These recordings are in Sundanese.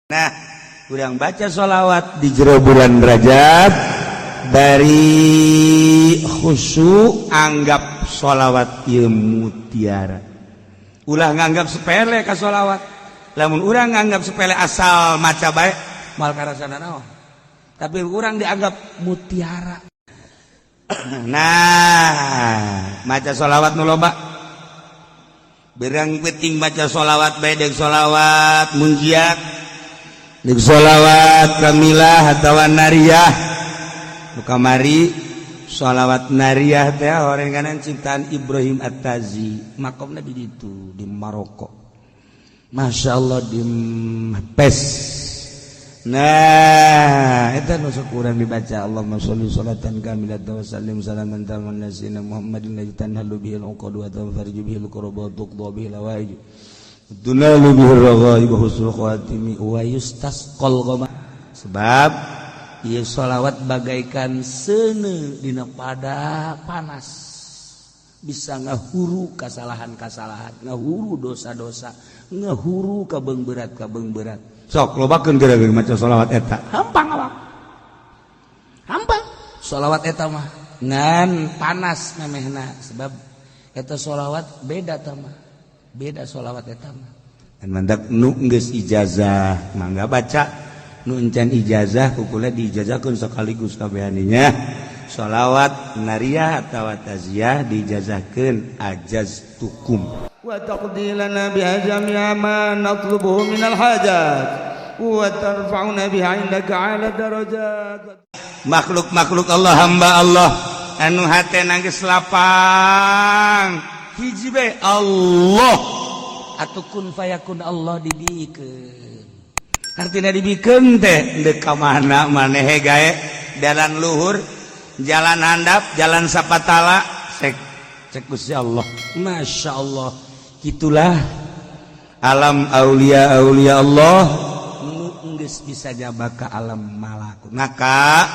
Nah, kurang baca sholawat di jero bulan Rajab dari khusyuk, anggap sholawat ieu mutiara. Ulah nganggap sepele ka sholawat. Lamun urang nganggap sepele, asal maca bae, moal karasana naon. Tapi urang dianggap mutiara. Nah, maca sholawat nu loba. Berang penting baca sholawat bae, deuk sholawat munjiat, deuk sholawat kamilah atawa nariyah. Nu kamari sholawat nariyah teh orang kanan ciptaan Ibrahim At-Tazi, makomna di ditu, di Maroko. Masya Allah, di Fes. Nah, itu nu sok urang dibaca. Allahumma sholli sholatan kamilatan wa sallim salaman taman ala sayyidina Muhammadin alladzi tanhallu bihil uqad wa tanfariju bihil kurba wa tuqda bihil hawaij, tunalu bihir raghaib wa husnul khatimi wa yustasqal ghamam. Sebab ieu sholawat bagaikan seuneu dina pada panas, bisa ngahuru kesalahan-kesalahan, ngahuru dosa-dosa, ngahuru kabeung berat kabeung berat. Sok lobakeun geura maca sholawat eta, hampang awak, hampang sholawat eta mah. Ngan panas memehna, sebab eta sholawat beda ta mah, beda sholawat eta mah. Dan mandak nu geus ijazah mangga baca, nu encan ijazah kukula diijazahkeun sekaligus kabehaninya. Sholawat nariyah atawa taziyah diijazahkeun, ajaztukum. Wa taqdi lana biha jami'a ma natlubuhu minal hajat wa tarfa'una biha indaka 'ala darajat. Makhluk-makhluk Allah, hamba Allah anu hatena geus lapang, hiji bae, Allah atau kun fayakun. Allah dibikeun, artinya dibikeun teh deuk ka mana maneh gae, jalan luhur, jalan handap, jalan sapatala, sek cek Gusti Allah. Masya Allah, itulah alam aulia, aulia Allah nu geus bisa jaba ka alam malakut. Maka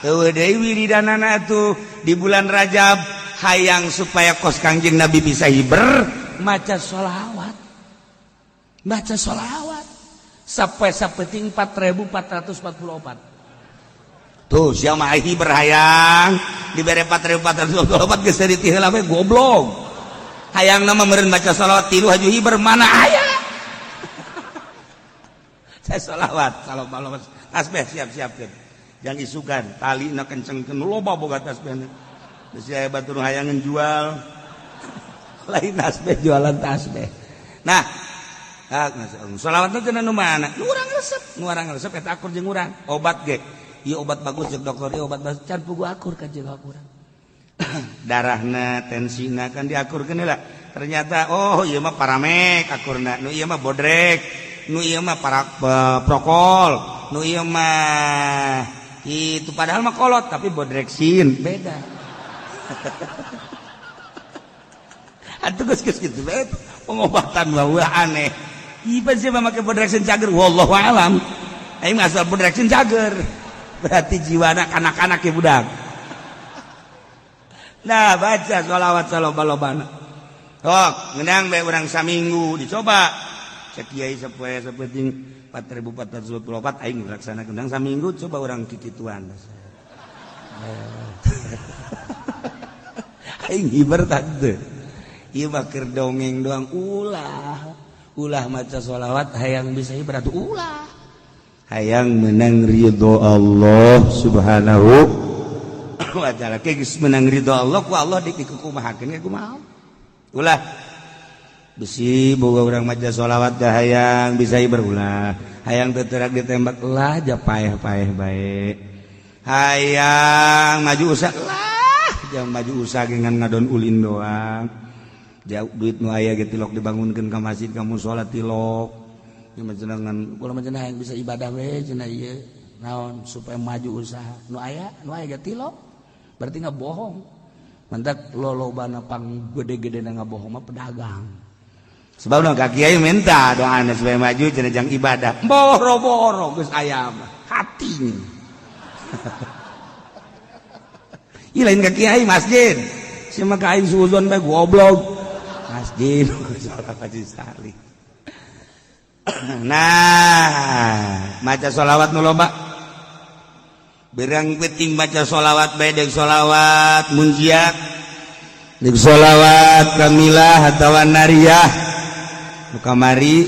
eueuh deui wiridanana tuh di bulan Rajab, hayang supaya kos Kangjeng Nabi bisa hiber, maca sholawat, baca sholawat sampai sapeting 4444. Tuh siapa hiber hayang dibere 4444 geus dari ti heula we, goblok. Hayang nama meureun baca sholawat tilu haju hiber, mana aya. Saya sholawat salawat tasbih siap-siap yang isukan tali na kencengkeun, loba boga tasbih. Geus aya batur hayangan jual, lain tasbih, jualan tasbih. Nah, sholawat teh nu mana nu urang resep, nu urang resep eta akur jeung urang. Obat ge ieu obat bagus jeung dokter, ieu obat bagus, can pugu akur ka jeung urang. Darahna, tensina kan diakurkeun lah. Ternyata, oh, ieu mah paramek akurna, nu ieu mah bodrek, nu ieu mah para prokol, nu ieu mah itu, padahal mah kolot tapi bodreksin beda. Atuh geus geus kitu bae pengobatan mah wah aneh. Ieu sih mah make bodreksin cager, wallahu alam. Aing asal bodreksin cager. Berarti jiwana kanak-kanak ya budak. Nah, baca sholawat saloba-lobana. Sok, ngeunang bae urang saminggu dicoba. Cek kiai sapoe sapenting 4424 aing laksanakeun undang saminggu, coba urang kikituan. Aing hiber tante. Ieu mah keur dongeng doang, ulah. Ulah maca sholawat hayang bisa hiber atuh, ulah. Hayang menang ridho Allah Subhanahu wa ta'ala. Geus menang ridho Allah, ku Allah dikukumahakeun ge kumaha. Ulah besi boga urang maca sholawat dah hayang bisa hiber, ulah. Hayang teterak ditembak lah, ja paeh-paeh bae. Hayang maju usaha lah, jangan maju usaha dengan ngadon ulin doang. Jauh duit nu aya ge tilok dibangunkeun ka masjid, ka musala tilok. Ieu mah cenah kula mah cenah hayang bisa ibadah we cenah, ieu naon, supaya maju usaha. Nu aya, nu aya ge tilok. Berarti nggak bohong. Mantak lolobana pang gede-gede na ngabohong mah pedagang. Sebab nu ka kiai minta doana supaya maju cenah jang ibadah. Boro-boro geus aya mah hati. Ih, lain ka kiai masjid. Si mah ka aing suuzon bae, goblok. Masjid salah Haji Salih. Nah, Maca sholawat nu loba, berang penting baca sholawat bae, deuk sholawat munjiat, deuk sholawat kamilah atawa nariyah. Nu kamari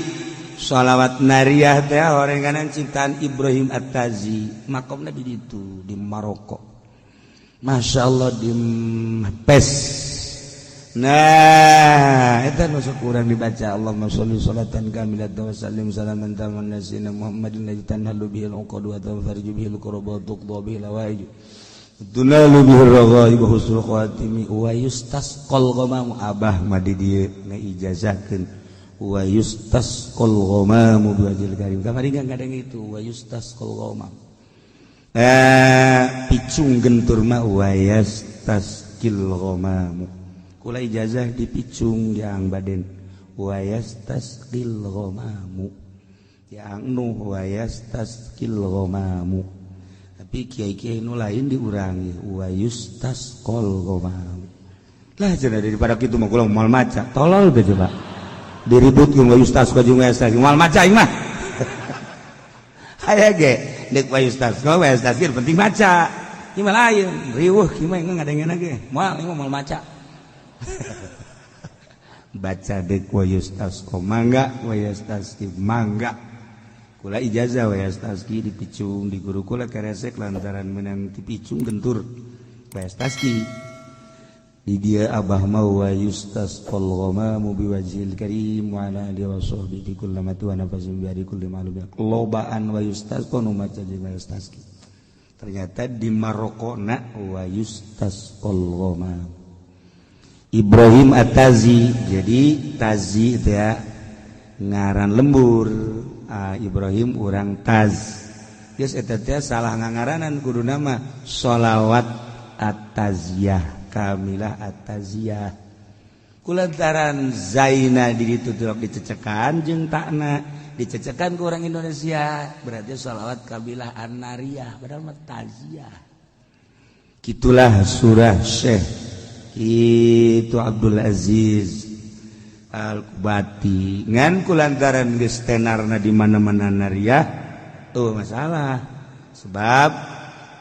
sholawat nariyah teh orenganan ciptaan Ibrahim At-Tazi, makomna di ditu, di Maroko. Masya Allah, di Fes. Nah, eta nu sok urang dibaca, Allahumma sholli sholatan kamilatan wa sallim salaman taman ala sayyidina Muhammadin alladzi tanhallu bihil uqad wa tanfariju bihil kurba wa tuqda bihil hawaij, tunalu bihir raghaib wa husnul khatimi wa yustasqal ghamamu. Abah mah di dieu ngaijazahkeun wa yustasqal ghamamu biwajhil karim. Kamari kadang itu wa yustasqal ghamam, eh, picung gentur mah wa yastasqil ghamamu. Kula ijazah di picung yang baden wayastasqil ghamamu, yang nu wayastasqil ghamamu, tapi kiai-kiai nu lain diurangi wayustasqal ghamamu lah cenah. Daripada kitu mah kula moal maca, tolol teh. Coba diributkeun wayustasqa jeung wayastasqil, moal maca aing mah. Aya ge deuk wayustasqa, wayastasqil, penting maca. Ieu mah lain riweuh, kieu mah ngadengena ge moal, ieu mah moal maca. Baca dek wayustasqa mangga, wayastasqi mangga. Kula ijazah wayastasqi di picung, di guru kula keresek lantaran menang di picung gentur wayastasqi. Di dia abah mau wayustasqal ghamamu biwajhil karim wa ala alihi wa sahbihi kullama wa nafasin bi kulli ma'lum. Lobaan wayustasqa, nu maca jeung wayastasqi. Ternyata di Marokona wayustasqal ghamam Ibrahim At-Tazi. Jadi Tazi itu ya ngaran lembur. Ah, Ibrahim urang Taz. Geus eta teh salah ngangaranan, kudu nama sholawat At-Taziyah, Kamilah At-Taziyah. Kulantaran Zaina di ditu dicecekan jeung takna dicecekan ku orang Indonesia, berarti sholawat Kabilah An-Nariyah, padahal mah Taziyah. Gitulah surah Syekh itu Abdul Aziz Al-Kubati. Ngan kulantaran geus tenarna di mana-mana nariah tuh masalah, sebab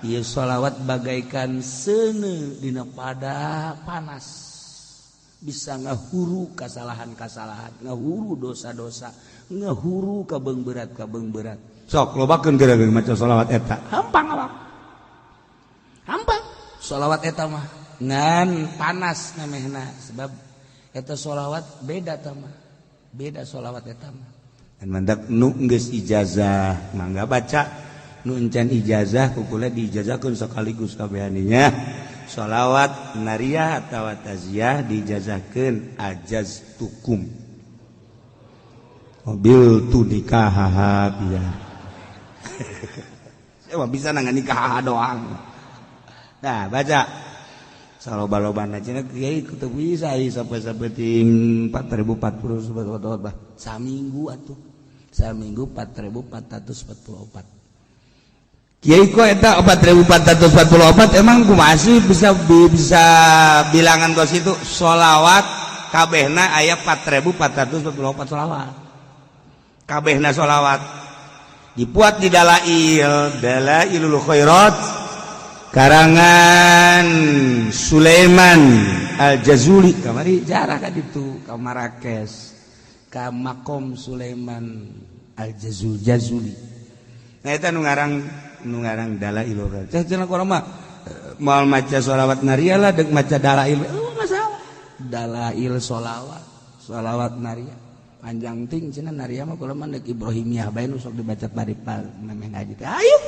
ieu sholawat bagaikan seuneu dina pada panas, bisa ngahuru kesalahan-kesalahan, ngahuru dosa-dosa, ngahuru kabeung berat, kabeung berat. Sok lobakeun geura maca sholawat eta, hampang awak, hampang sholawat eta mah. Ngan panas namehna, sebab eta sholawat beda tama, beda sholawat eta mah. Dan mandak nu geus ijazah mangga baca, nu encan ijazah ku kula diijazahkeun sekaligus kabehaninya sholawat nariyah atawa taziyah, diijazahkeun ajaz tukum mobil tu nikah biar saya mah bisa nangan nikah doang. Nah, baca saloba-loba cenah kiai kudu bisa sampai sapeting 4040 bah saminggu atuh, saminggu 4444. Kiai kok eta 4444 emang kumaha sih bisa bisa bilangan kos itu? Sholawat kabehna aya 4444 sholawat, kabehna sholawat dibuat di Dalail, Dalailul Khairat karangan Sulaiman Al-Jazuli. Kamari jarah ka ditu, ka Marrakesh, ka makom Sulaiman Al-Jazuli Jazuli. Nah, eta nu ngarang Dalailul Khairat. Cah cenah urang mah moal maca sholawat nariyah lah, deuk maca dalail. Oh, masalah dalail sholawat, sholawat nariyah panjang ting cenah. Nariyah mah kula mah deuk Ibrahimiyah bae nu sok dibaca bari memeh ngaji teh. Ayo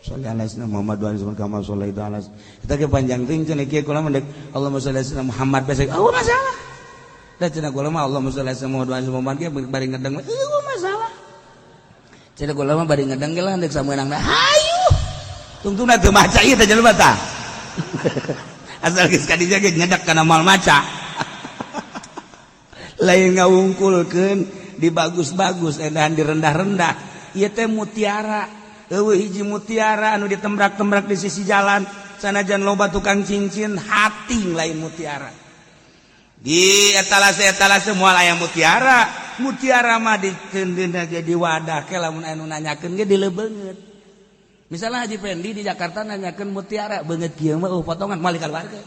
sholli ala sayyidina Muhammad wa alihi kama shallaita ala kita ke panjang ting cenah. Kieu kula mah deuk Allahumma sholli ala sayyidina Muhammad bae. Oh, masalah da cenah kula mah Allahumma sholli ala sayyidina Muhammad wa alihi Muhammad ge bari ngedeng. Oh, masalah cenah kula mah bari ngedeng ge lah deuk sameunangna. Hayu, tungtungna teu maca ieu teh jelema tah, asal geus ka dieu ge nyedak kana moal maca. Lain ngawungkulkeun, di bagus-bagus edahan, di rendah-rendah. Ieu teh mutiara. Eueuh hiji mutiara anu ditembrak-tembrak di sisi jalan, sanajan loba tukang cincin hati, lain mutiara. Di etalase etalase moal aya mutiara. Mutiara mah diteundeun ge di wadah ke, lamun anu nanyakeun ge dilebeungeut. Misalnya Haji Pendi di Jakarta nanyakeun mutiara beungeut kieu mah, oh, potongan moal dikaluarkeun.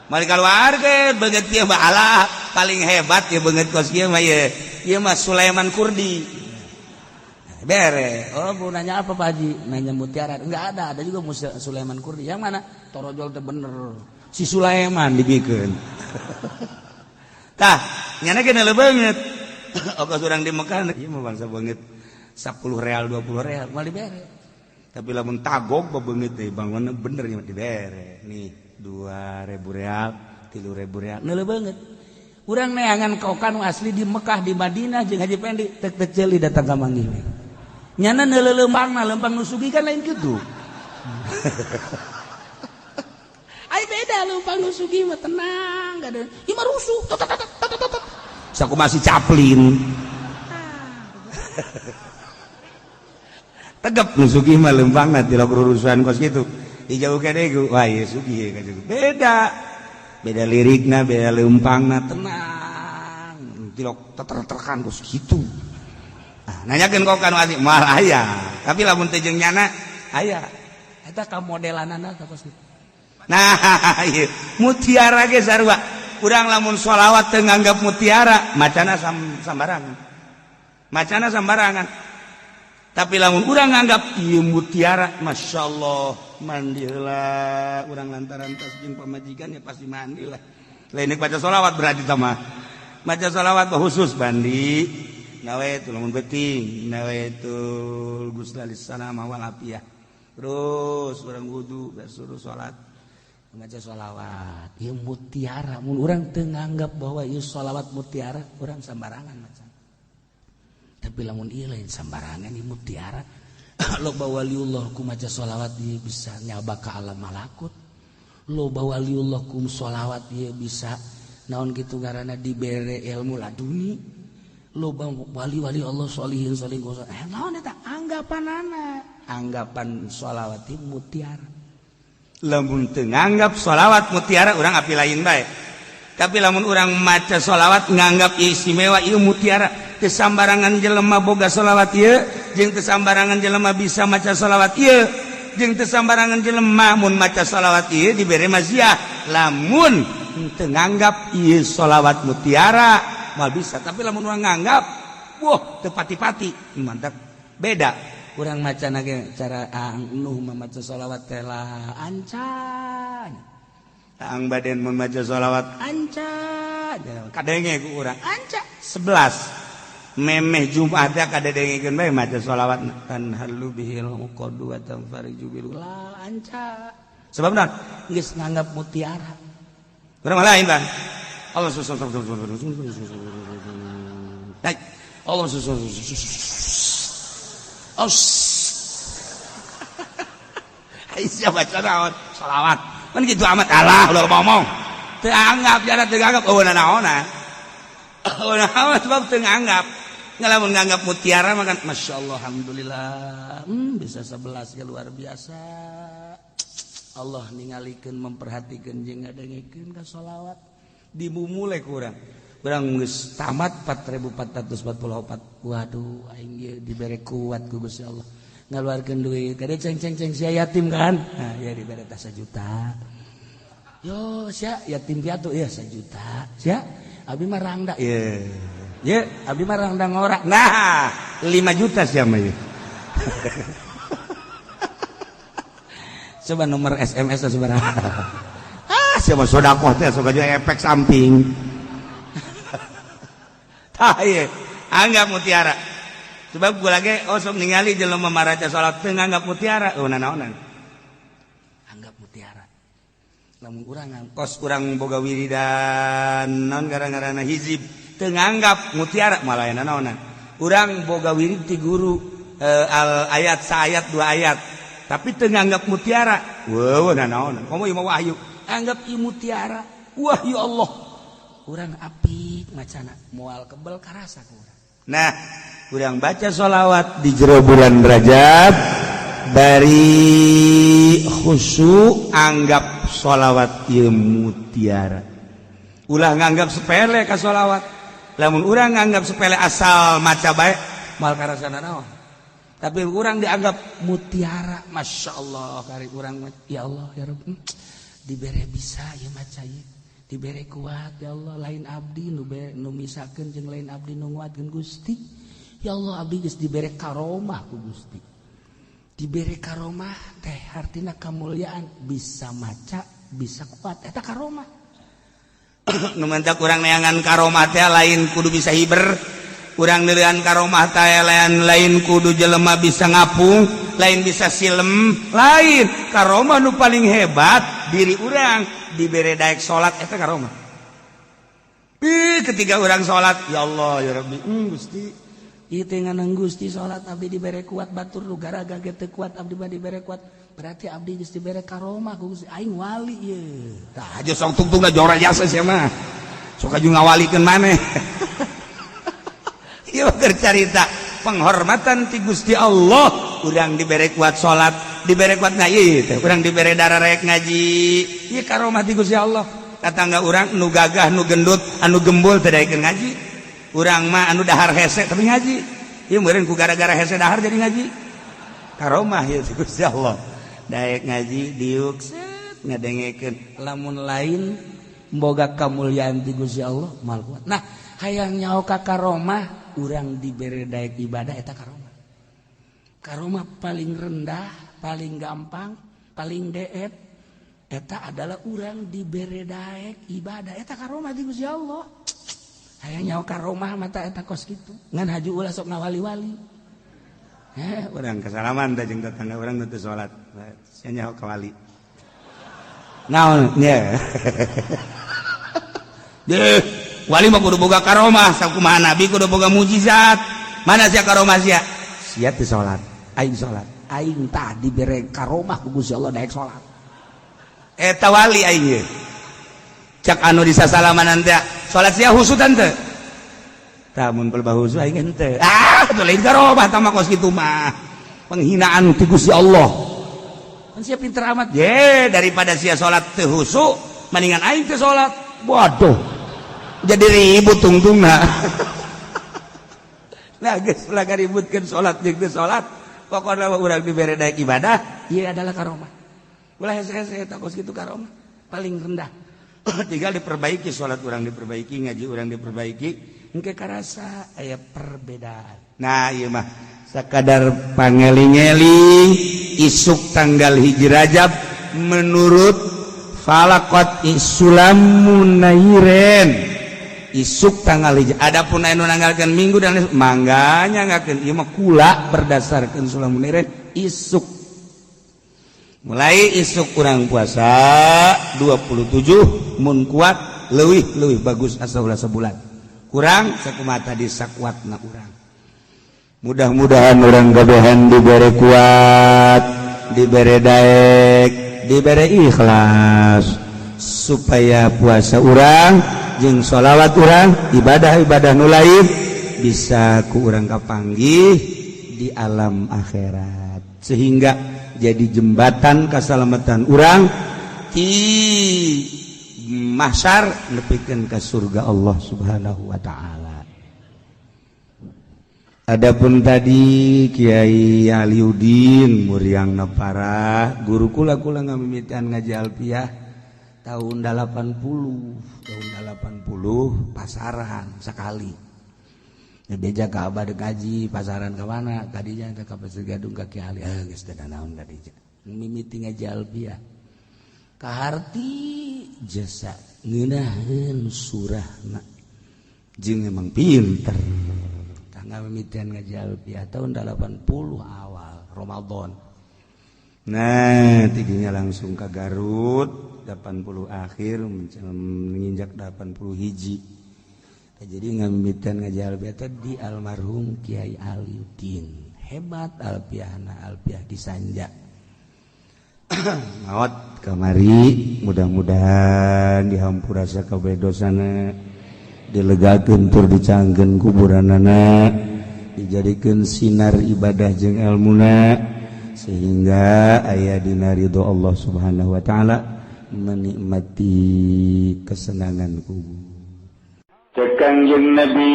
Moal dikaluarkeun beungeut kieu mah. Alah, paling hebat ya beungeut kos kieu mah ye. Ieu mah Sulaiman Kurdi. Bere. Oh, mau nanya apa, Pak Haji? Nanya mutiara. Enggak ada, ada juga Sulaiman Kurdi. Yang mana? Torojol teh bener. Si Sulaiman dibikin. Tah, nyana ge banget. Oke, urang di Mekah, ieu mah bangsa beungeut 10 real, 20 real moal dibere. Tapi lamun tagog beungeut teh bangun bener nya dibere. Nih, 2000 real, 3000 real. Neuleuh beungeut. Urang neangan kokan asli di Mekah, di Madinah jeung Haji Pendi tek tek ceuli datang ka manggih. Nyana neuleuh lempang, lempang nu sugih kan lain kitu. Ai beda lempang nu sugih mah tenang, gak ada. Ieu mah rusuh. Tot tot tot tot tot. Saku masih Chaplin. Tegap nu sugih mah lempangna tilok rurusuhan kos kitu. Dijauh kene ku, wah ieu sugih ka beda. Beda lirikna, beda lempangna, tenang. Tilok teter-terkan kos kitu. Nah, nanyakeun kok kanu asli moal aya. Tapi lamun teu jeung nyana aya. Eta ka modelanana teh kos kitu. Nah, ieu mutiara ge sarua. Urang lamun sholawat teu nganggap mutiara, macana sambarangan. Macana sambarangan. Tapi lamun urang nganggap ieu mutiara, Masya Allah, mandi heula urang lantaran tas jeung pamajikan ya pasti mandi lah. Lain baca sholawat berarti sama. Baca sholawat khusus mandi. Nawaitu lamun beuting, nawaitul ghusla lissalama wal afiyah. Terus urang wudu, suruh salat, maca sholawat. Ieu mutiara, mun urang teu nganggap bahwa ieu sholawat mutiara, urang sambarangan maca. Tapi lamun ieu lain sambarangan, ieu mutiara. Loba waliullah ku maca sholawat ieu bisa nyaba ka alam malakut. Loba waliullah ku sholawat ieu bisa naon kitu ngaranna dibere ilmu laduni. Loba wali-wali Allah solihin solihin eh naon eta anggapanana, anggapan sholawat ieu mutiara. Lamun teu nganggap sholawat mutiara, urang api lain bae. Tapi lamun urang maca sholawat nganggap istimewa, ieu mutiara, teu sambarangan jelema boga sholawat ieu, jeung teu sambarangan jelema bisa maca sholawat ieu, jeung teu sambarangan jelema mun maca sholawat ieu dibere maziah. Lamun teu nganggap ieu sholawat mutiara moal bisa. Tapi lamun urang nganggap, wah, teu pati-pati, mantap, beda. Urang maca ge cara Ang Nuh maca sholawat teh lah ancan. Ang Baden mun maca sholawat anca, kadenge ku urang anca 11 memeh Jumat teh kadengekeun bae maca sholawat tanhallu bihil uqadu wa tanfariju bil la anca. Sebab naon? Geus nganggap mutiara. Urang mah lain, Bang. Allah Allah. Aisyah baca naon? Salawat. Kan gitu amat, alah udah ngomong. Teu anggap jana teu anggap eueuh naonna. Eueuh naon sebab teu nganggap. Ngalamun nganggap mutiara mah kan masyaallah, alhamdulillah. Bisa 11 ya luar biasa. Allah ningalikeun, memperhatikeun jeung ngadengekeun ka salawat. Dimumule kurang. Urang geus tamat 4444. Waduh, aing ge dibere kuat ku Gusti Allah. Ngaluarkeun duit kade ceng ceng ceng sia yatim kan. Nah, ya dibere tas 1 juta. Yo sia yatim piatu ya 1 juta. Sia abi mah rangda. Ye. Ye, abi mah rangda ngorak. Nah, 5 juta sia mah ye. Coba nomor SMS seberapa? Ah, siapa sodakoh teh sok aja efek samping. Tah ieu, anggap mutiara. Sebab gua lagi oh sok ningali jelema maraca salat teu nganggap mutiara, oh nanaonan. Anggap mutiara. Lamun urang kos urang boga wiridan naon gara-garana hizib teu nganggap mutiara malah nanaonan. Urang boga wirid ti guru al ayat saayat dua ayat tapi teu nganggap mutiara. Weuh nanaonan. Komo ieu mah wahyu. Anggap ieu mutiara. Wah ya Allah. Urang apik macana moal kebel karasa ku urang. Nah, urang baca sholawat di jero bulan Rajab bari khusyuk, anggap sholawat ieu mutiara. Ulah nganggap sepele ka sholawat. Lamun urang nganggap sepele, asal maca bae, moal karasana naon. Tapi urang dianggap mutiara, masya Allah, kari urang, ya Allah, ya Rabb, dibere bisa ya maca ya, dibere kuat, ya Allah. Lain abdi nu nu misakeun jeung lain abdi nu nguatkeun, Gusti. Ya Allah, abdi geus dibere karomah ku Gusti. Dibere karomah teh artina kemuliaan, bisa maca, bisa kuat, eta karomah. Nu matak urang neangan karomah teh lain kudu bisa hiber. Kurang nelian karomah teh lain, lain kudu jelema bisa ngapung, lain bisa silem, lain. Karomah nu paling hebat diri urang dibere daek salat, eta karomah. Ih, ketika urang salat, ya Allah, ya Rabbi, Gusti, ieu teh nganang Gusti salat abdi dibere kuat. Batur nu garaga ge teu kuat, abdi mah dibere kuat, berarti abdi geus dibere karomah ku Gusti, aing wali ieu. Tah, aja sok tungtungna jora jasa sia mah, sok aju ngawalikeun maneh. Ieu carita penghormatan ti Gusti Allah. Urang dibere kuat salat, dibere kuat ngaji teh, urang dibere darah rek ngaji, ieu karomah ti Gusti Allah. Tetangga urang nu gagah, nu gendut, anu gembul teu daekeun ngaji. Urang mah anu dahar hese tapi ngaji. Ieu meureun ku gara-gara hese dahar jadi ngaji. Karomah ieu ti Gusti Allah. Daek ngaji, diuk set ngadengekeun. Lamun lain boga kamuliaan ti Gusti Allah, moal kuat. Nah, hayang nyaho ka karomah, urang dibere daek ibadah, eta karomah. Karomah paling rendah, paling gampang, paling deet eta adalah urang dibere daek ibadah, eta karomah ti Gusti Allah. Hayang nyaho karomah mata eta kos kitu. Ngan haju ulah sok ngawali-wali. Eh, urang kesalaman teh jeung tetangga urang nu teu salat, sia nyaho ka wali naon nya. Deh, wali mah kudu boga karomah, sakumaha nabi kudu boga mujizat. Mana sia karomah sia? Sia teu salat, aing salat. Aing tah dibere karomah ku Gusti Allah daek salat. Eta wali aing ye. Cak anu disasalaman teh, salat sia husu teu? Tah, mun pelbah husu aing henteu. Ah, teu lain karomah tah mah kos kitu mah. Penghinaan ti Gusti Allah. Kan sia pinter amat. Ye, daripada sia salat teu husu, mendingan aing teu salat. Waduh. Jadi ribut tungtungna. Nah, geus ulah ributkeun salat jeung teu salat. Pokokna mah urang dibere daek ibadah, ieu adalah karomah. Ulah hese-hese, eta kos kitu karomah paling rendah. Tinggal diperbaiki salat urang, diperbaiki ngaji urang, diperbaiki, engke karasa aya perbedaan. Nah, ieu mah sakadar pangeling-eling. Isuk tanggal 1 Rajab menurut falakot Sulamunairen, isuk tanggal 1. Adapun anu nanggalkeun Minggu dan mangga nyanggakeun, ieu mah kula berdasarkan Sulamunairen isuk. Mulai isuk kurang puasa 27 mun kuat, leuwih leuwih bagus asa ulah sebulan kurang, sakumaha tadi sakuatna urang. Mudah-mudahan urang kabehan dibere kuat, dibere daek, dibere ikhlas, supaya puasa urang jeung sholawat urang, ibadah-ibadah nu lain bisa ku urang kapanggih di alam akhirat, sehingga jadi jembatan keselamatan urang di mahsyar nepikeun ka surga Allah Subhanahu wa taala. Adapun tadi Kiai Aliudin Muriang Nepara, guru kula, kula ngamimitian ngaji Alfiah tahun 80, tahun 80 pasaran sekali. Ya, beja ka abah dek ngaji pasaran ke mana tadinya teh, ka Pasir Gadung, ka Kiai Ali. Ah, geus teu naon kadinya mimiti ngaji Alfiah. Kaharti jasa ngeunaheun surahna jeung emang pinter. Tanggal mimitian ngaji Alfiah tahun 80 awal Ramadan. Nah, tidinya langsung ke Garut 80 akhir menginjak 80 hiji. Nah, jadi ngamimitian ngaji Alfiah teh di almarhum Kiai Aliudin. Hebat Alfiahna, Alfiah disanja. Maot kamari, mudah-mudahan dihampura sakabeh dosana, dilegakeun tur dicangkeun kuburanana, dijadikeun sinar ibadah jeung ilmuna, sehingga aya dina ridho Allah Subhanahu wa taala, menikmati kesenangan kubur. Cek Kangjeng Nabi,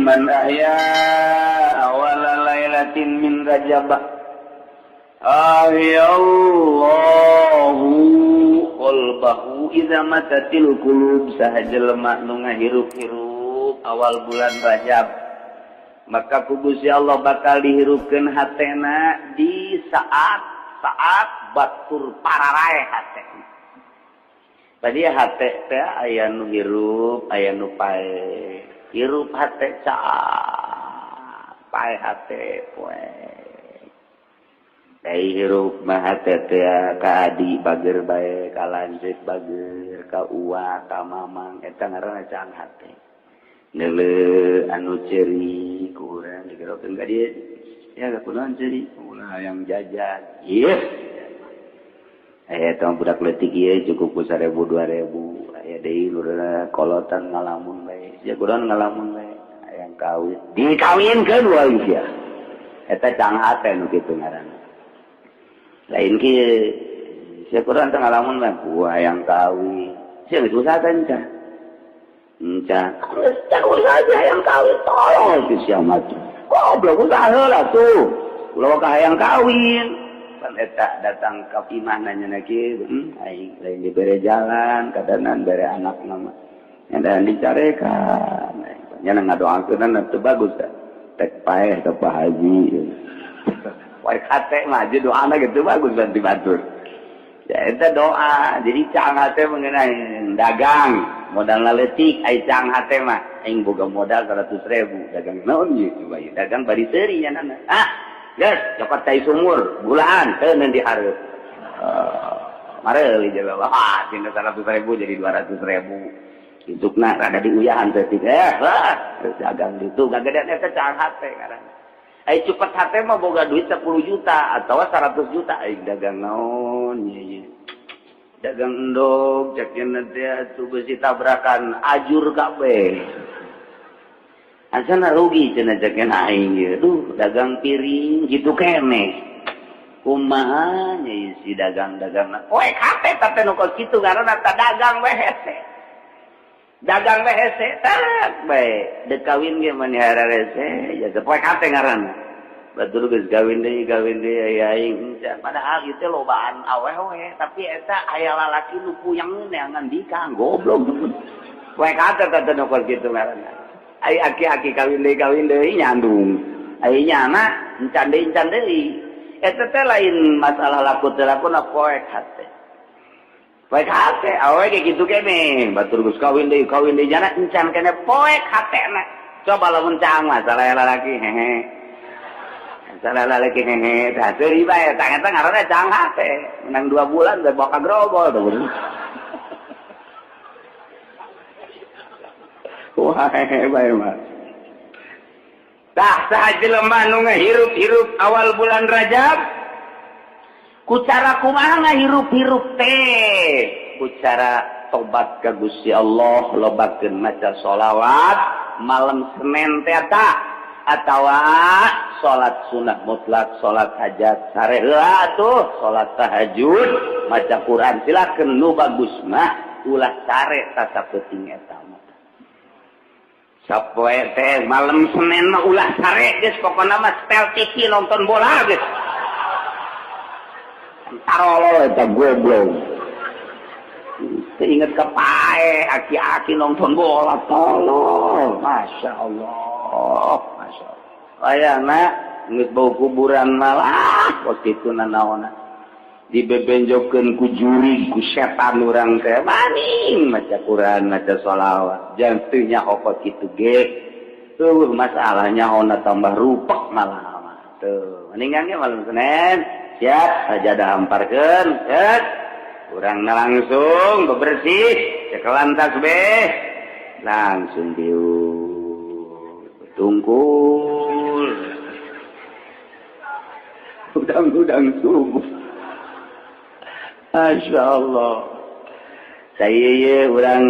man ahya awala lailatin min Rajab ahyallahu qalbahu idza matatil qulub. Saha jelema nu ngahirup-hirup awal bulan Rajab, maka ku Gusti Allah bakal dihirupkeun hatena di saat saat batur pararae hate. Tadi hate teh aya nu hirup, aya nu pae. Hirup hate ca, pae hate poe. Dai hirup mah hate teh ka adi bager bae, ka lanceuk bager, ka uwa, ka mamang, eta ngaranna cang hate. Neuleu anu ceuri ku urang digerokeun ka dieu. Ya kunaon ceuri? Ulah hayang jajan. Ieu aya tong budak leutik ieu cukup ku 1000 2000. Aya deui lurna kolotan ngalamun bae. Sia kunaon ngalamun bae? Hayang kawin. Dikawinkeun wae sia. Eta cang hate nu kitu ngaranna. Lain kieu. Sia kunaon teh ngalamun bae? Ku hayang kawin. Sia geus usaha teh encan. Encan. Geus can usaha hayang kawin, tolong si sia mah. Goblok, usaha heula tuh. Ulah ka hayang kawin. Pan eta datang ka imah nanya na kieu, aing lain dibere jalan, kadanan bere anak nama. Yang dicarekan. Nya ngadoakeun teu bagus teh. Tek paeh ka Pak Haji. Wae kate mah aja doana gitu bagus ganti batur. Ya eta doa. Jadi cang hate mengenai dagang, modal leutik ai cang hate mah aing boga modal 100.000, dagang naon ieu coba ieu? Dagang bari seuri nya nana. Ah, geus cokot tai sumur, gulaan teu dihareup. Mareuli jelema, wah, tina 100.000 jadi 200.000. Isukna rada diuyahan teh, wah, dagang ditu gagedean. Eta cang hate ngaranna. Ai cepet hate mah boga duit 10 juta atau 100 juta, aing dagang naon ieu? Dagang endog cek teh atuh, beusi tabrakan ajur kabeh. Asana rugi cenah cek aing ieu. Duh, dagang piring kitu keneh. Kumaha nya si dagang-dagang. Poek hate teh nu kos kitu ngaranna, ta dagang we hese. Dagang we hese tak bae. Dek kawin ge mani hararese ya poek hate ngaranna. Batur geus kawin deui aya aing padahal ieu teh lobaan awewe, tapi eta aya lalaki nu puyeng neangan dikang goblok. Poek hate teh nu kos kitu ngaranna. Ai aki-aki kawin deui nyandung. Ai nyana encan deui, encan deui. Eta teh lain masalah laku teu laku na, poek hate. Poek hate awewe ge kitu keneh. Batur geus kawin deui jana encan keneh poek hatena. Coba lamun cang masalah lalaki hehe. Masalah lalaki hehe, tah seuri bae tah, eta ngaranna cang hate. Menang 2 bulan teh bawa ka grogol tuh. Wah, hehe bae mah. Tah, saha jelema nu ngahirup-hirup awal bulan Rajab, ku cara kumaha ngahirup-hirup teh? Ku cara tobat ka Gusti Allah, lobakeun maca sholawat malam Senin teh tah, atawa salat sunah mutlak, salat hajat sare heula tuh, salat tahajud, maca Quran silakeun. Nu bagus mah ulah sare tah sapeuting eta mah. Sapoe teh malam Senin mah ulah sare geus, pokona mah setel TV nonton bola geus. Tarolol eta goblok. Teu inget ka pae, aki-aki nonton bola tolol. Masya Allah, Masya Allah. Ayana geus bau kuburan malah kos kitu nanaonna. Dibebenjokeun ku jurig, ku setan urang teh maning maca Quran, maca sholawat. Jangan teu nyaho kos kitu ge. Tuh masalahnya ona tambah rupek malah mah. Tuh, mendingan ge malam Senin siap sajadah hamparkeun, set. Urang langsung bebersih, cekelan tasbih, langsung diuk tungkul. Udang-udang subuh. Masya Allah. Saya urang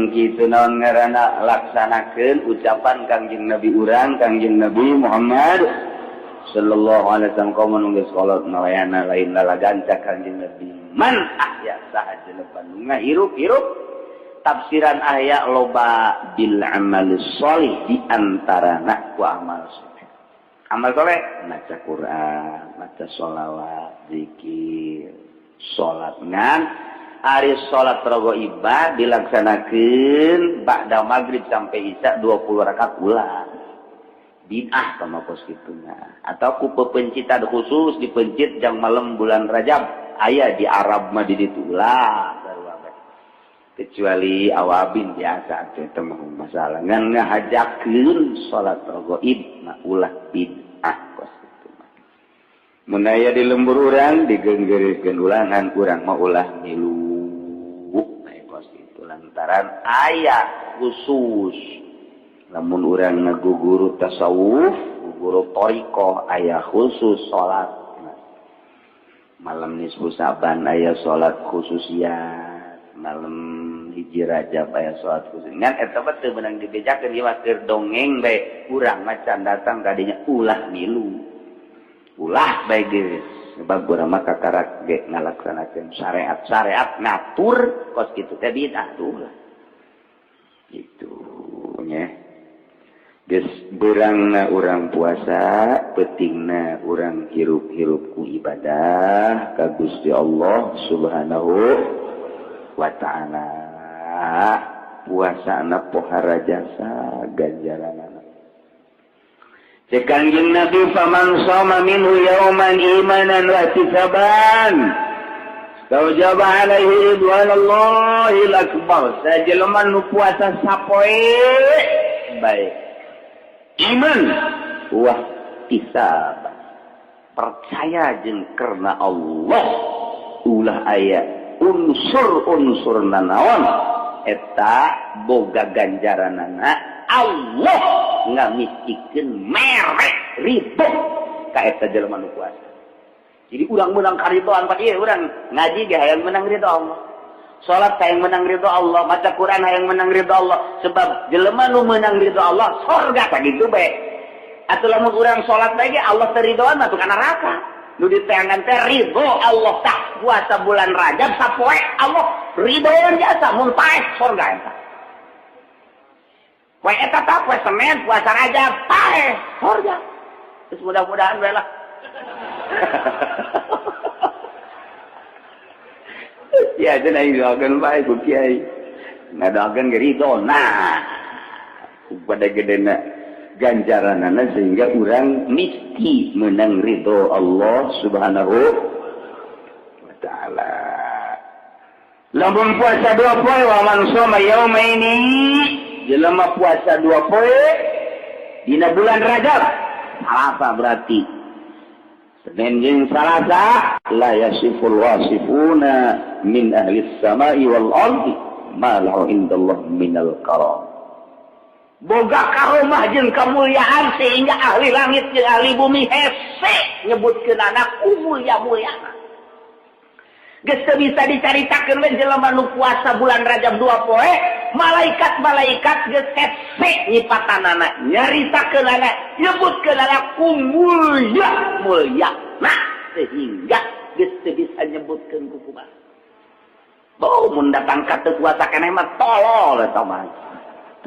gitu naon ngaranna, laksanakeun ucapan Kangjeng Nabi urang, Kangjeng Nabi Muhammad sallallahu alaihi wasallam, kaum nu geus kolot nalayana lain lalaganca Kangjeng Nabi, man ahya, saha jelema nu ngahirup-hirup Tafsiran aya loba, bil amal sholih, di antarana ku amal soleh. Amal soleh maca Quran, maca sholawat, zikir, salat. Ngan ari salat raghaibah dilaksanakeun ba'da maghrib sampai isya 20 rakaat ulah, bid'ah sama kos kituna. Atau ku pepencitan khusus dipencit jang malam bulan Rajab, aya di Arab mah di ditu, ulah, kecuali awabin biasa teh mah masalah. Ngan ngahajakeun salat raghaib mah ulah, bid'ah kos kitu mah. Mun aya di lembur urang digenggeurekeun ulangan, urang mah ulah milu kos kitu, lantaran aya khusus lamun urang ngaguguru tasawuf, guguru thoriqoh, aya khusus salat malam nisfu Saban, aya salat khususiat malam 1 Rajab, aya salat khusus. Ngan eta mah teu meunang dibejakeun, ieu mah keur dongeng bae. Urang mah can datang kadinya ulah milu, ulah bae geus, sebab urang mah kakarak ge ngalaksanakeun syariat. Syariat ngatur kos kitu teh bid'ah tuh lah gitu nya. Geus beurangna urang puasa, peutingna urang hirup-hirup ku ibadah ka Gusti Allah Subhanahu wa Ta'ala. Puasa anak pohara jasa ganjaran. Cek Kangjeng Nabi, faman shoma minhu yauman imanan wa ihtisaban Taujaba alaihi ridwanallahil akbar. Sajelema nu puasa sapoe bae iman wah ihtisab, percaya jeung karena Allah, ulah aya unsur-unsur nanaon, eta boga ganjaranana Allah ngamistikeun mere ridho ka eta jelema nu puasa. Jadi urang menang karidoan pa ieu, urang ngaji ge hayang menang ridho Allah, salat hayang menang ridho Allah, maca Quran hayang menang ridho Allah, sebab jelema nu menang ridho Allah sorga. Tak gitu bae atuh. Lamun urang salat bae ge Allah teu ridhoan mah ka neraka. Nu diteangan teh ridho Allah. Tah, puasa bulan Rajab sapoe Allah ridhoan jasa, mun paeh sorga eta. Poe eta tah, poe Senin puasa Rajab paeh sorga. Terus mudah-mudahan bae lah. Ya aja aing doakeun bae ku kiai. Ngadoakeun ge ridho. Nah, pada gedena ganjaranana sehingga urang mesti menang ridho Allah Subhanahu wa Ta'ala. Lamun puasa 2 poe, wa man shoma yaumaini, jelema puasa 2 poe dina bulan Rajab, Salasa berarti Senin jeung Salasa, la yasiful wasifuna min ahli samai wal ardi ma lahu indallah minal karam. Boga karomah jeung kemuliaan sehingga ahli langit jeung ahli bumi hese nyebutkeun anak mulia-muliana. Geus teu bisa dicaritakeun we jelema nu puasa bulan Rajab 2 poe, malaikat-malaikat geus hese nyipatanana, nyaritakeun anak, nyebutkeun anak ku mulia mulia. Nah, sehingga geus teu bisa nyebutkeun ku kumaha. Oh, mun datang ka teu puasa keneh mah tolol eta mah.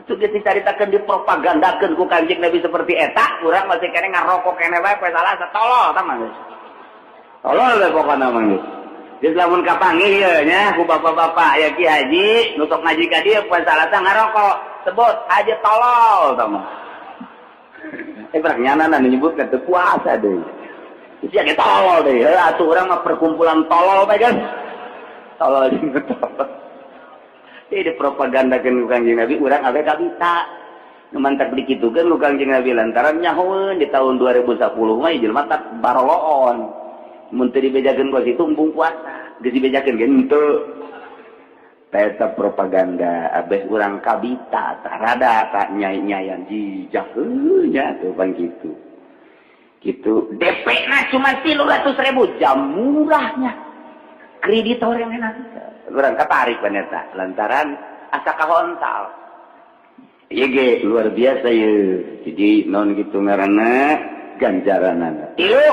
Itu geus dicaritakeun, dipropagandakeun ku Kanjeng Nabi seperti eta, urang masih keneh ngarokok keneh bae poe Salasa, tolol eta mah geus. Tolol we pokona mah geus. Geus lamun kapanggih ieu nya ku bapak-bapak ya, Ki Haji nu sok ngaji ka dieu poe Salasa ngarokok, sebut haji tolol eta mah. Eh, berak nyanana nu nyebutkeun teu puasa deui. Sia ge tolol deui. Heuh atuh urang mah perkumpulan tolol bae geus. Tolol jeung tolol. Jadi dipropagandakeun ku Kangjeng Nabi, urang awe kabita. Nu mantak dikitukeun ku Kangjeng Nabi lantaran nyahoeun di tahun 2010 mah jelema tak baroloon. Mun teu dibejakeun ku situ embung puasa. Geus dibejakeun ge henteu. Eta propaganda abeh urang kabita tah rada tak nyai-nyayan jijak nya tuh pan kitu. Gitu. DP na cuma 300.000, jam murahnya. Kreditor yang enak. Urang katarik pan eta lantaran asa kahontal. Ieu ge luar biasa ye. Jadi non gitu ngaranna ganjaranana. Tilu.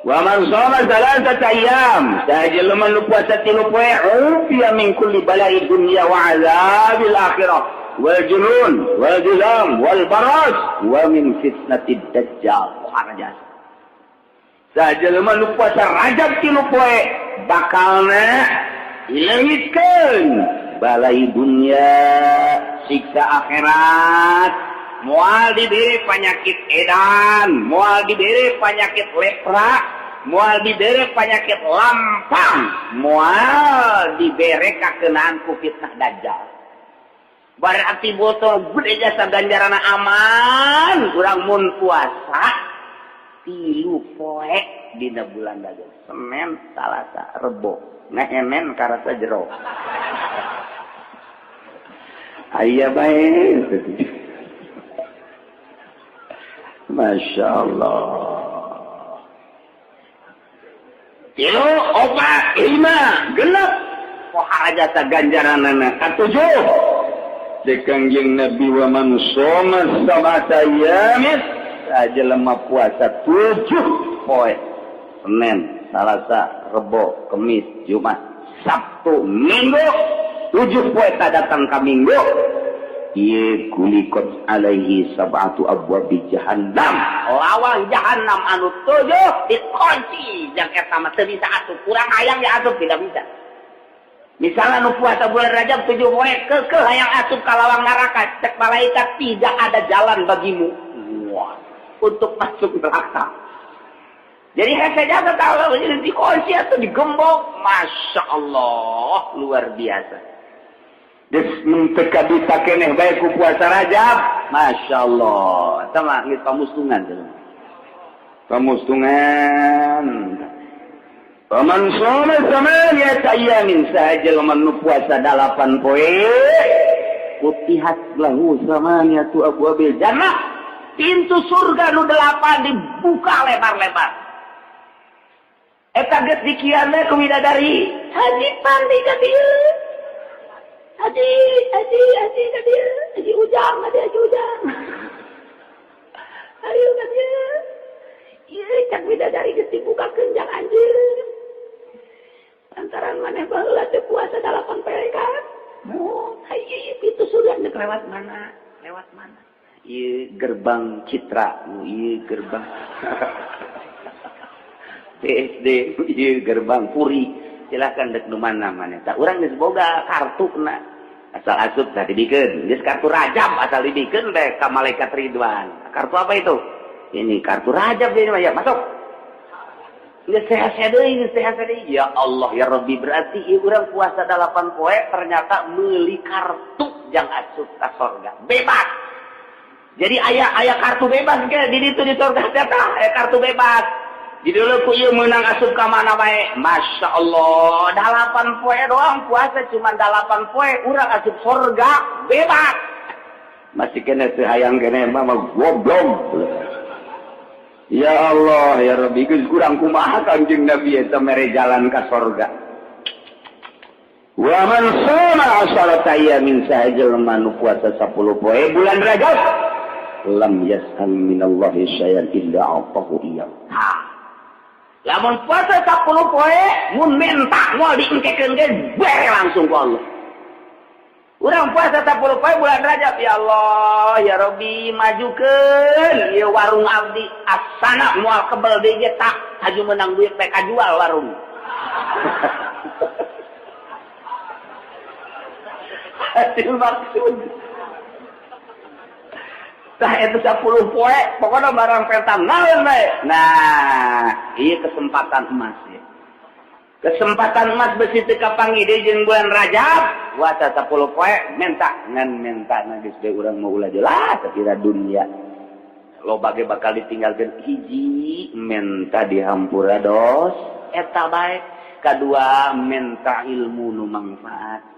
Wa man shoma salasata ayyam, saha jelema nu puasa 3 poe, ufiya min kulli bala'i dunya wa azabil akhirah wal junun wal juzam wal baras wa min fitnatid dajjal. Raja saha jelema nu puasa Rajab 3 poe, bakalna dileungitkeun balai dunya, siksa akhirat, moal diberi penyakit edan, moal diberi penyakit lepra, moal diberi penyakit lampang, moal diberi kakenaan ku fitnah dajjal. Berarti botol gede jasa ganjaran aman kurang mun puasa 3 poe dina bulan Rajab, Senin, Salasa, Rebo, ngehenen karasa jero aya bae. Masya Allah. 3, 4, 5, 6. Pohara jasa ganjaranana. Katujuh. Di Kangjeng Nabi, wa man shoma sab'ata ayyamin, jelema puasa 7 poe. Senin, Salasa, Rebo, Kemis, Jumat, Sabtu, Minggu. 7 poe tak datang ka Minggu. Ieu guliqat alaihi sab'atu abwabi jahannam, lawang jahannam anu 7 dikunci. Jang eta mah teu bisa asup, kurang hayang ya asup tidak bisa. Misalnya nu puasa bulan Rajab 7 poe, kekeh hayang asup ka lawang neraka, cek malaikat, "Tidak ada jalan bagimu, wah, untuk masuk neraka." Jadi hese jasa tahu dikunci atau digembok. Masya Allah, luar biasa. Geus teu bisa keneh bae ku puasa Rajab. Masya Allah. Eta mah geus pamustungan. Pamustungan. Faman shoma samaniyata ayyamin, saha jelema nu puasa 8 poe, futihat lahu samaniyatu abwabil jannah, pintu surga nu 8 dibuka lebar-lebar. Eta geus dikian ku bidadari, "Haji Pandi ka dieu, Haji, Haji, Haji ka dieu, Haji Ujang, Haji, Haji Ujang, ayo ka dieu." Ieu cak bidadari geus dibukakeun jang anjeun lantaran maneh baheula teh puasa 8 poe kan. Oh, hayu, pintu surga nek lewat mana? Lewat mana? Ieu gerbang Citra, ieu gerbang PSD, ieu gerbang Puri. Silahkan dek nu mana mana. Tak urang geus boga kartu na. Asal asup tah dibikeun. Geus kartu Rajab asal dibikeun teh ka malaikat Ridwan. Kartu apa itu? Ini kartu Rajab ini mah ya, masuk. Geus sehat deui, geus sehat deui. Ya Allah ya Rabbi, berarti ieu urang puasa 8 poe ternyata meuli kartu jang asup ka sorga. Bebas. Jadi aya aya kartu bebas ke di ditu di sorga teh, aya kartu bebas. Di dulu ku ieu meunang asup ka mana bae. Masya Allah, 8 poe doang puasa, cuma 8 poe urang asup sorga bebas. Masih kena teu hayang kene mah goblok. Ya Allah ya Rabbi, geus kurang kumaha Kanjeng Nabi eta mere jalan ka sorga. Wa man shoma asharata ayyamin, saha jelema nu puasa 10 poe bulan Rajab, lam yas'al minallahi syai'an illa a'tahu iyyah. Lamun puasa 10 poe mun minta moal diengkekeun ge bere langsung ku Allah. Urang puasa 10 poe bulan Rajab, "Ya Allah, ya Rabbi, majukeun ieu warung abdi, asana moal kebel deui ge tak haju menang duit bae kajual warung." Hasil maksud. Tah itu 10 poe, pokoknya barang petang naon bae. Nah, ieu kesempatan emas ya. Kesempatan emas besi teu kapanggih deui jeung bulan Rajab, puasa 10 poe minta ngan minta geus deui urang mau ulah jelas kira dunia. Loba ge bakal ditinggalkeun. Hiji, minta dihampura dos eta bae. Kadua, minta ilmu nu manfaat.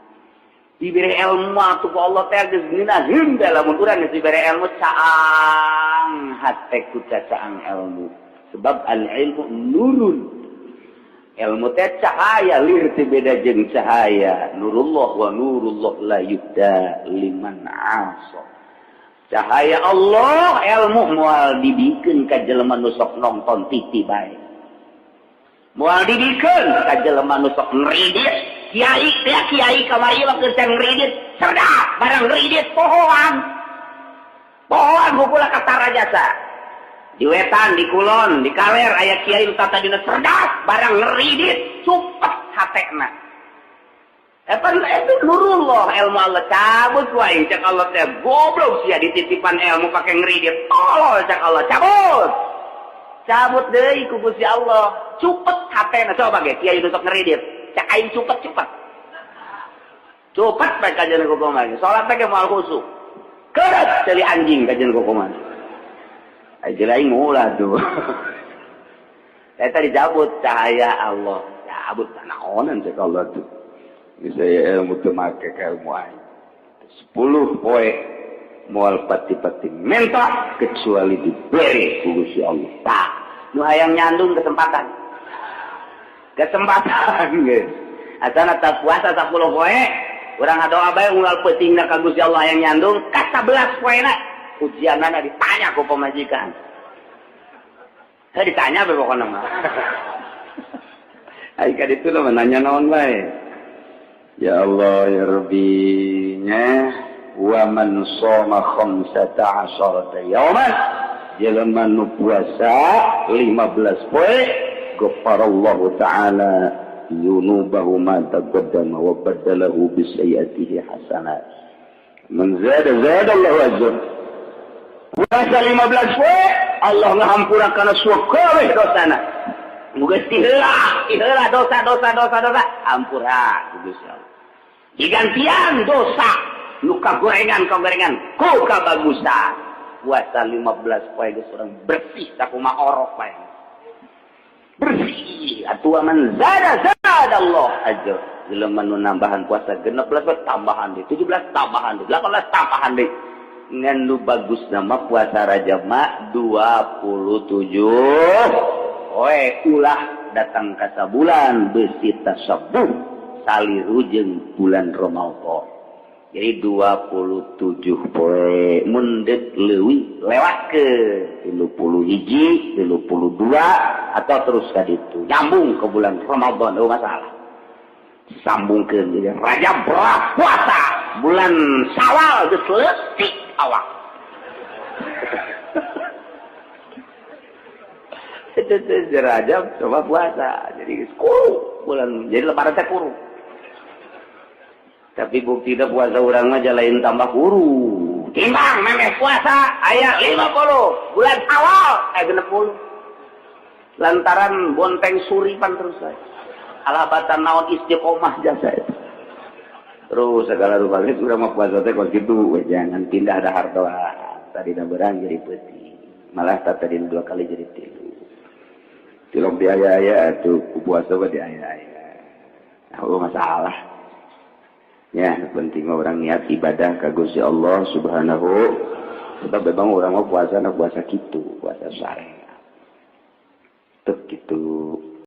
Diberi ilmu atuh ku Allah teh geus ngeunaheun teh. Lamun urang geus diberi ilmu, caang hate ku cacaang ilmu, sebab al ilmu nurun, ilmu teh cahaya, lir teh beda jeung cahaya nurullah, wa nurullah la yuhda liman asa. Cahaya Allah, ilmu, moal dibikeun ka jelema nu sok nonton TV bae. Moal dibikeun ka jelema nu sok ngridit. Kiai teh, kiai kamari mah keur ngridit cerdas, barang ngridit pohoan. Pohoan hukula kata jasa. Di wetan, di kulon, di kaler aya kiai nu tadina cerdas, barang ngridit cupet hatena. Epan itu nurullah, ilmu Allah cabut wae. Cek Allah teh, goblok sia, dititipan ilmu pakai ngeridit, tolol. Cek Allah cabut, cabut deui ku Gusti Allah, cupet hatena. Coba ge kiai nu sok ngeridit, cek aing cupet, cupet, cupet bae kajian kukumaha. Salat teh ge moal khusuk, keureut ceuli anjing kajian kukumaha. Ai aing ulah tuh eta dicabut cahaya Allah, cabut naonan cek Allah tuh. Bisa ya ilmu teu make ka ilmu aing. 10 poe moal pati-pati menta kecuali diberi ku Gusti Allah. Tah, nu hayang nyandung, kesempatan. Kesempatan geus. Asana tak puasa 10 poe, urang ngadoa bae unggal peutingna ka Gusti Allah yang nyandung, ka 11 poena ujianana ditanya ku pamajikan. Saya ditanya bae pokona mah. Ai ka ditu mah nanya naon bae. Ya Allah ya Rabbi nya, wa man shoma 15 yauman, jelema nu puasa 15 poe, ghafarallahu ta'ala dzunubahu ma taqaddama wa baddalahu bi sayyi'atihi hasanat. Man zada zada Allahu ajr. Puasa 15 poe, Allah ngahampura kana sakabeh dosana. Geus diheula, diheula dosa, dosa, dosa, dosa, ampura ku Gusti Allah. Digantian dosa nu kagorengan kagorengan ku kabagusan. Puasa 15 poe geus urang bersih sakumaha orok bae. Bersih atuh. Man zada zada Allah ajr. Jelema nu nambahan puasa 16 poe, tambahan deui 17, tambahan deui 18, tambahan deui. Ngan nu bagus nama puasa Rajab mah 27 poe, ulah datang ka sabulan beusi tasabbuh saliru jeung bulan Ramadan. Jadi 27 poe, mun deuk leuwih lewat ke 31, 32, atau terus ka ditu nyambung ke bulan Ramadan, oh masalah sambungkeun. Jadi Rajab berat puasa, bulan Syawal geus leutik awak. Itu Rajab coba puasa jadi kuru bulan, jadi Lebaran teh kuru. Tapi bukti puasa urang mah lain tambah kuru, timbang memeh puasa aya 50, bulan Syawal aya 60, lantaran bonteng suripan terus saya alabatan naon istiqomah jasa itu terus segala rupa. Geus urang mah puasa teh kos kitu, jangan pindah dahar doa. Tadi berang jadi peuting, malah tadi dua kali jadi tilu. Tilok di aya-aya atuh ku puasa mah di aya-aya. Oh masalah ya, penting urang niat ibadah ka Gusti Allah Subhanahu. Sebab memang urang mau puasa, puasa gitu, puasa syariat. Tuh gitu.